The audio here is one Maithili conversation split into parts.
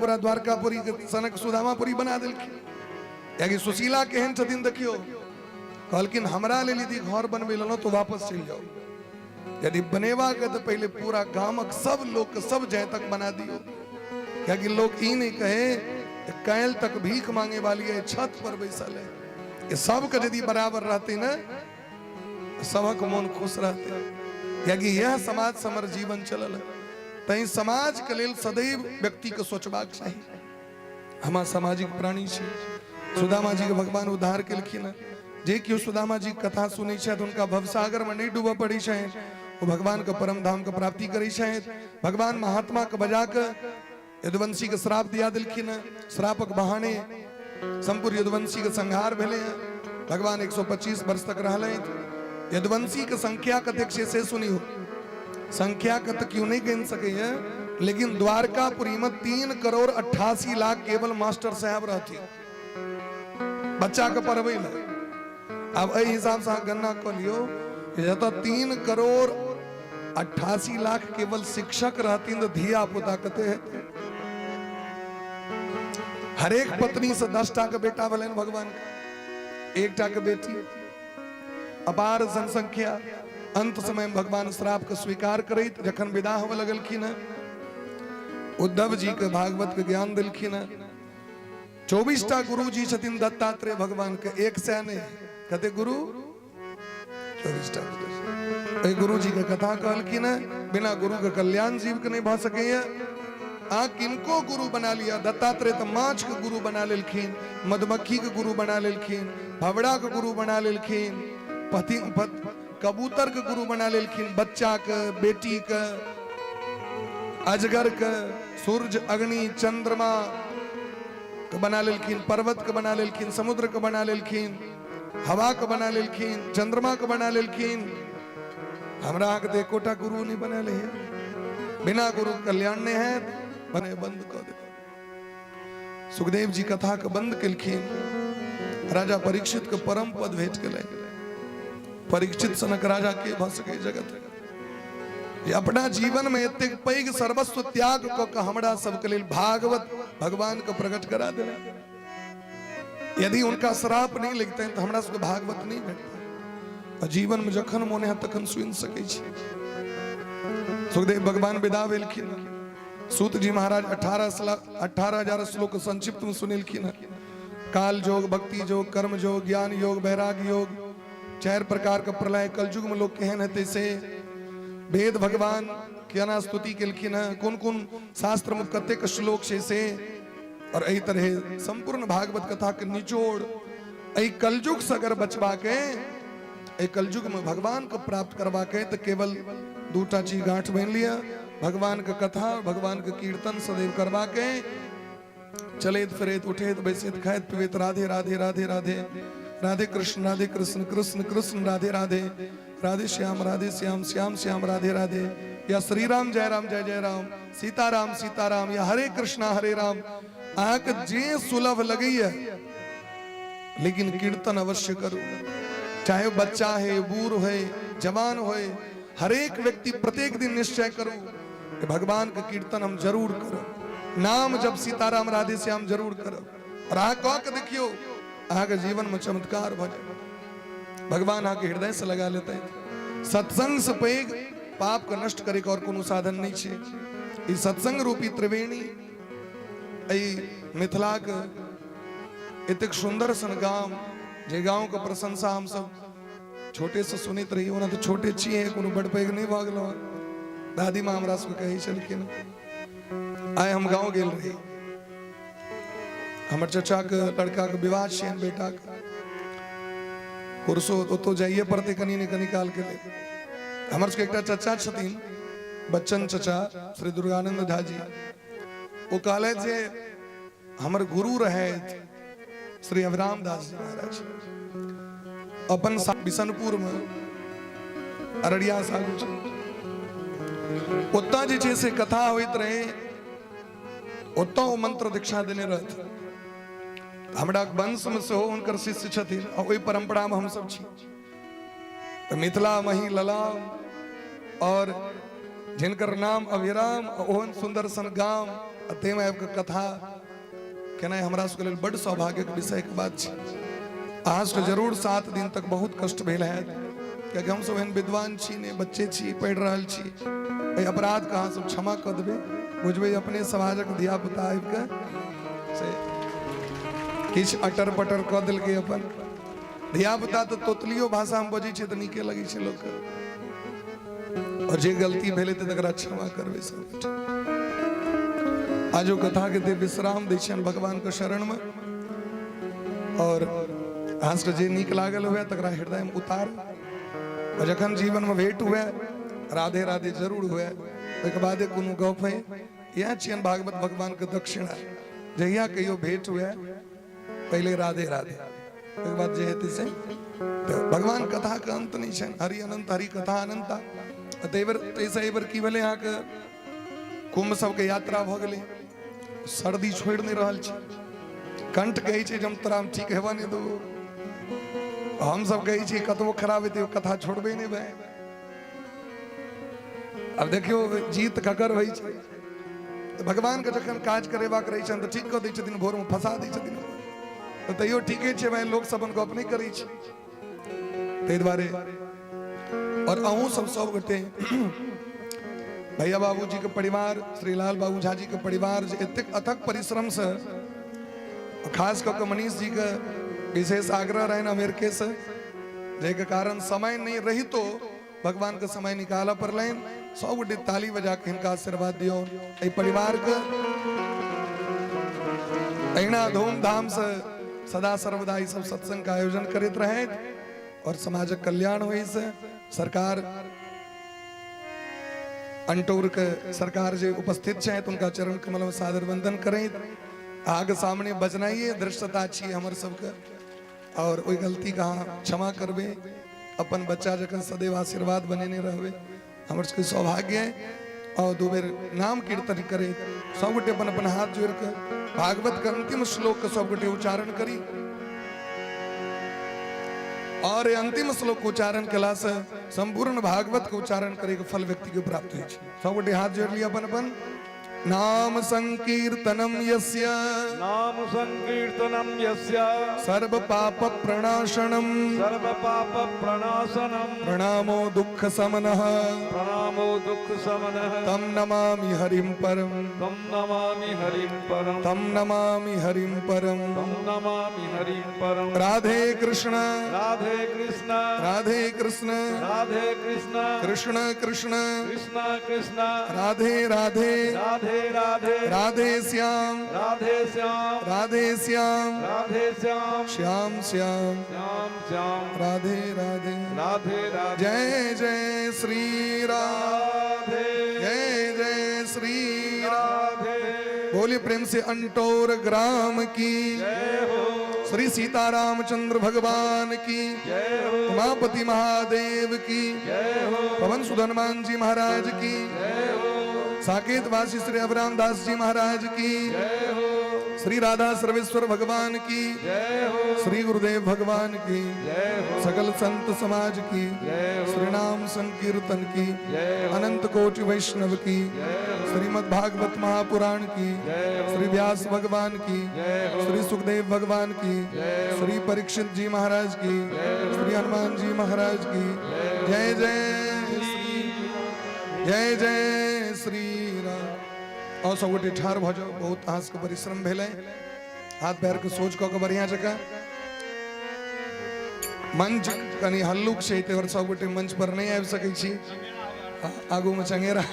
पूरा द्वारकापुरी के सनक सुदामापुरी बना देलखिन। कियाकि सुशीला केहन छथिन देखियौ, कहलखिन हमरा लेल यदि घर बनबै लेलहुँ तो वापस चलि जाउ, यदि बनेबाक तऽ पहिले पूरा गामक सब लोक के सब जातिक बना दियौ, कियाकि लोक ई नहि कहे काल्हि तक भीख मांगे वाली है छत पर बैसल है। ये सबके यदि बराबर रहते ने सबक मोन खुश रहते, कियाकि यह समाज से हमर जीवन चलल है। तैं समाज के लेल सदैव व्यक्ति के सोचबाक चाही। हम सामाजिक प्राणी छी। सुदामा जी के भगवान उद्धार केलखिन। जे केओ सुदामा जी के कथा सुनै छथि हुनका भवसागर में नहीं डूबऽ पड़ै छनि, ओ भगवान के परम धाम के प्राप्ति करै छथि। भगवान महात्मा के बजा के यदुवंशी के श्राप दिया देलखिन। श्रापक बहाने संपूर्ण यदुवंशी के संहार भेलै। भगवान 125 वर्ष तक रहलथि। यदुवंशी के संख्या कतेक छै से सुनियो, संख्या के तऽ केओ नहि गिन सकैए, लेकिन द्वारकापुरी में 3 करोड़ 88 लाख केवल मास्टर साहब रहथिन बच्चा के पढ़बै लए। आब एहि हिसाब से अहाँ गणना कऽ लियौ, जतऽ 3 करोड़ 88 लाख केवल शिक्षक रहथिन तऽ धिया पुता कते हेतै? हरेक पत्नी से 10 टा के बेटा भेलनि भगवान के, एकटा के बेटी। अपार जनसंख्या। अंत समय में भगवान श्राप के स्वीकार करैत जखन विदा होबय लगलखिन हैं, उद्धव जी के भागवत के ज्ञान देलखिन हैं। 24 टा गुरु जी छथिन दत्तात्रेय भगवान के, एक सै नहीं, कते गुरु? 24 टा गुरु। एहि गुरु जी के कथा कहलखिन हैं, बिना गुरु के कल्याण जीव के नहीं भऽ सकैया। आ किनको गुरु बना लिया, दत्तात्रेय तऽ माछ के गुरु बना लेलखिन, मधुमक्खी के गुरु बना लेलखिन, भवड़ा के गुरु बना लेलखिन, पति कबूतर के गुरु बना लेलखिन, बच्चा के, बेटी के, अजगर के, सूर्य, अग्नि, चंद्रमा के बना लेलखिन, पर्वत के बना लेलखिन, समुद्र के बना लेलखिन, हवा के बना लेलखिन, चंद्रमा के बना लेलखिन। हमरा अहाँके तऽ एकोटा गुरु नहि बनल है। बिना गुरु कल्याण नहि हैत, बने बंद कऽ दे। सुखदेव जी कथा के बंद केलखिन। राजा परीक्षित के परम पद भेट गेलै। परीक्षित सनक राजा के भऽ सकै जगत जे अपना जीवन में एतेक पैघ सर्वस्व त्याग कऽ के हमरा सबके लेल भागवत भगवान के प्रकट करा देला। यदि उनका श्राप नहीं लगते तो हमरा सबके भागवत नहीं भेटतै। जीवन में जखन मोन है तखन सुनि सकै छी। सुखदेव भगवान विदा भेलखिन। सूत जी महाराज 18,000 श्लोक संक्षिप्त में सुनेलखिन। काल जोग, भक्ति योग, कर्म योग, ज्ञान योग, वैराग्य योग, चारि प्रकार के प्रलय, कलयुग में लोग केहन हेतै से, वेद भगवान केना स्तुति केलखिन हँ, कोन कोन शास्त्र में कतेक श्लोक छै से, और एहि तरह संपूर्ण भागवत कथा के निचोड़। एहि कलयुग से अगर बचबा के, एहि कलयुग में भगवान के प्राप्त करबा के, तो केवल दूटा चीज गांठ बान्हि लिअ, भगवान के कथा, भगवान के कीर्तन सदैव करबा के। चलैत फिरैत, उठैत बैसैत, खाइत पीबैत राधे राधे राधे राधे, राधे कृष्ण राधे कृष्ण, कृष्ण कृष्ण राधे राधे, राधे श्याम राधे श्याम, श्याम श्याम राधे राधे, या श्री राम जय राम जय जय राम, सीताराम सीताराम, या हरे कृष्णा हरे राम, अहाँके जे सुलभ लगैया, लेकिन कीर्तन अवश्य करू। चाहे बच्चा है, बूढ़ है, जवान हो, हरेक व्यक्ति प्रत्येक दिन निश्चय करू कि भगवान के कीर्तन हम जरूर करब, नाम जब सीताराम राधे श्याम जरूर करब। और अहाँ कह के देखियो, अहाँके जीवन में चमत्कार भऽ जायत, भगवान अहाँके हृदय से लगा लेते। सत्संग से पैघ पाप के नष्ट करे के और कोनो साधन नहीं छै। ई सत्संग रूपी त्रिवेणी, एहि मिथिलाक एतेक सुंदर सन गाम, जे गाँव के प्रशंसा हम सब छोटे से सुनैत रही। ओना तऽ छोटे छियै, कोनो बड़ पैघ नहि भऽ गेलहुँ। दादी माँ हमरा सबके कहै छलखिन। आइ हम गाँव गेल रही, हमर चचाके लड़काके विवाह छियनि बेटाके, कुर्सो ओतौ जाइए पड़तै कनि ने कनि कालके लेल। हमर सबके एकटा चचा छथिन, बच्चन चचा, श्री दुर्गानंद झा जी। ओ कहलथि जे हमर गुरु रहथि श्री अभिराम दास जी महाराज, अपन बिशनपुर में, अररिया सागु छै, ओतऽ जे छै से कथा होइत रहे, ओतऽ ओ मंत्र दीक्षा देने रहथि। हमरा वंश में सेहो हुनकर शिष्य छथिन आ ओहि परंपरा में हमसब छी। तऽ मिथिला मही ललाम और जिनकर नाम अभिराम, ओहन सुंदर सन गाम। आ ताहिमे आबि कऽ कथा केनाइ हमरा सबके लेल बड्ड सौभाग्यक विषयके बात छै। अहाँ सबके जरूर 7 दिन तक बहुत कष्ट भेल हैत, कियाकि हमसब एहन विद्वान छी नहि, बच्चे छी, पढ़ि रहल छी। एहि अपराधके अहाँ सब क्षमा कऽ देबै, बुझबै अपने समाजक धियापुता आबि कऽ से किछु अटर पटर कऽ देलकै। अपन धियापुता तऽ तोतलियो भाषामे बजै छै तऽ नीके लगै छै लोकके। और जे गलती भेलै तऽ तकरा क्षमा करबै सब। आजो कथा के दे विश्राम दै छियनि भगवान के शरण में। और अहाँ सबके जे नीक लागल हुए तकरा हृदय में उतार, और जखन जीवन में भेंट हुए राधे राधे जरूर हुए, ओहिके बादे कोनो गप है। इएह छियनि भागवत भगवान के दक्षिणा, जहिया कहियो भेंट हुए पहले राधे राधे, ओहिके बाद जे हेतै से। तऽ भगवान कथा के अंत नहि छनि, हरि अनंत हरि कथा अनंता। तऽ एहि बेर ताहिसँ एहि बेर की भेलै, अहाँके कुंभ सबके यात्रा भऽ गेलै, सर्दी छोड़ि नहि रहल छै। कंठ कहै छै जे हम तोरा हम ठीक हेबा नहि देबो। हमसब कहै छियै कतबो खराब हेतै कथा छोड़बै नहि भाय। आब देखियौ जीत ककर होइ छै। तऽ भगवानके जखन काज करेबाक रहै छनि तऽ ठीक कऽ दै छथिन, भोरमे फंसा दै छथिन, तऽ तैयो ठीके छै भाय, लोक सब अपन गप नहि करै छै ताहि दुआरे। और अहूँ सब सब गोटे भैया बाबूजी के परिवार, श्री लाल बाबू झा जी के परिवार जे एतेक अथक परिश्रम से, खास कऽ के मनीष जी के विशेष आग्रह रहनि अमेरिके से, जाहिके कारण समय नहि रहितो भगवान के समय निकालऽ पड़लनि। सब गोटे ताली बजा के हिनका आशीर्वाद दियौ। एहि परिवार के अहिना धूमधाम से सदा सर्वदा ई सब सत्संग के आयोजन करैत रहथि और समाजक कल्याण होइ से। सरकार अंटौर के सरकार जे उपस्थित छथि उनका चरण कमल में सादर वंदन करैत, अहाँके सामने बजनाइए धृष्टता छी हमर सबके, और ओहि गलती के अहाँ क्षमा करबै। अपन बच्चा जखन सदैव आशीर्वाद बनेने रहबै, हमर सबके सौभाग्य है। और दू बेर नाम कीर्तन करे सब गोटे अपन अपन हाथ जोड़ के भागवत के अंतिम श्लोक के सब गोटे उच्चारण करी। और अंतिम श्लोक के उच्चारण केला से संपूर्ण भागवत के उच्चारण करे के फल व्यक्ति के प्राप्त होइ छै। सब गोटे हाथ जोड़ लिया अपन अपन। नाम संकीर्तनम यस्य, नाम संकीर्तनम यस्य, सर्व पाप प्रणाशनम, सर्व पाप प्रणाशनम, प्रणामो दुख समनः, प्रणामो दुख समनः, तम नमामि हरिं परम, तम नमामि हरिं परम, तम नमामि हरिं परम, तम नमामि हरिं परम। राधे कृष्ण, राधे कृष्ण, राधे कृष्ण, राधे कृष्ण, कृष्ण कृष्ण, कृष्ण कृष्ण, राधे राधे, राधे राधे, राधे श्याम, राधे श्याम, राधे श्याम, राधे श्याम, श्याम श्याम, श्याम श्याम, राधे राधे, राधे राधे। जय जय श्री राम, राधे, जय जय श्री राम। राधे। बोलिए प्रेम से अंटोर ग्राम की जय हो। श्री सीताराम चंद्र भगवान की जय हो। उमापति महादेव की जय हो। पवन सुध हनुमान जी महाराज की जय हो। साकेत वासी श्री अभिराम दास जी महाराज की जय हो। श्री राधा सर्वेश्वर भगवान की जय हो। श्री गुरुदेव भगवान की जय हो। सकल संत समाज की जय हो। श्री नाम संकीर्तन की जय हो। अनंत कोटि वैष्णव की जय हो। श्रीमद् भागवत महापुराण की जय हो। श्री व्यास भगवान की जय हो। श्री सुखदेव भगवान की जय हो। श्री परीक्षित जी महाराज की जय हो। श्री हनुमान जी महाराज की जय जय जय श्री जय जय श्री राम। और सब गोटे ठाढ़ भऽ जाउ, बहुत अहाँ सबके परिश्रम भेलै, हाथ पैर के सोच कऽ के बढ़िया जकाँ। मंच कनि हल्लुक छै ताहि दुआरे सब गोटे मंच पर नहि आबि सकै छी, आगू में चंगेरा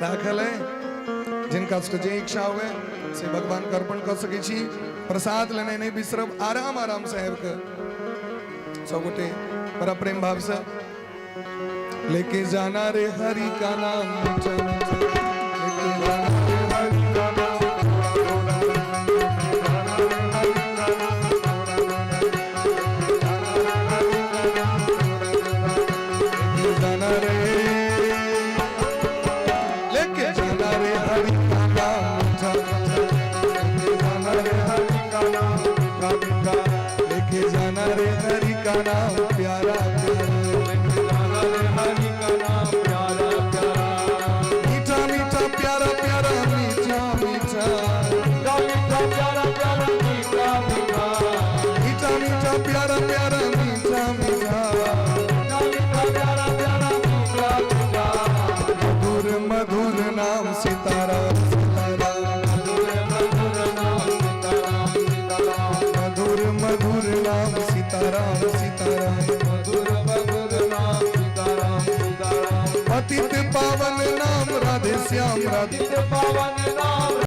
राखल है, जिनका सबके जे इच्छा हुए से भगवान के अर्पण कऽ सकै छी। प्रसाद लेने नहि बिसरब, आराम आराम से आबि कऽ सब गोटे बड़ा प्रेम भाव से लेके जाना रे हरि का नाम मीठा मीठा, लेके जाना रे हरि का नाम, लेके जाना रे, लेके जाना रे हरि का नाम मीठा मीठा, लेके जाना रे हरि का नाम मीठा मीठा, लेके जाना रे हरि का नाम प्यारा प्यारा, लेके जाना रे हरि का नाम प्यारा प्यारा, मीठा मीठा प्यारा प्यारा, मीठा पतित पावन नाम राधे श्याम राधे। पतित पावन नाम।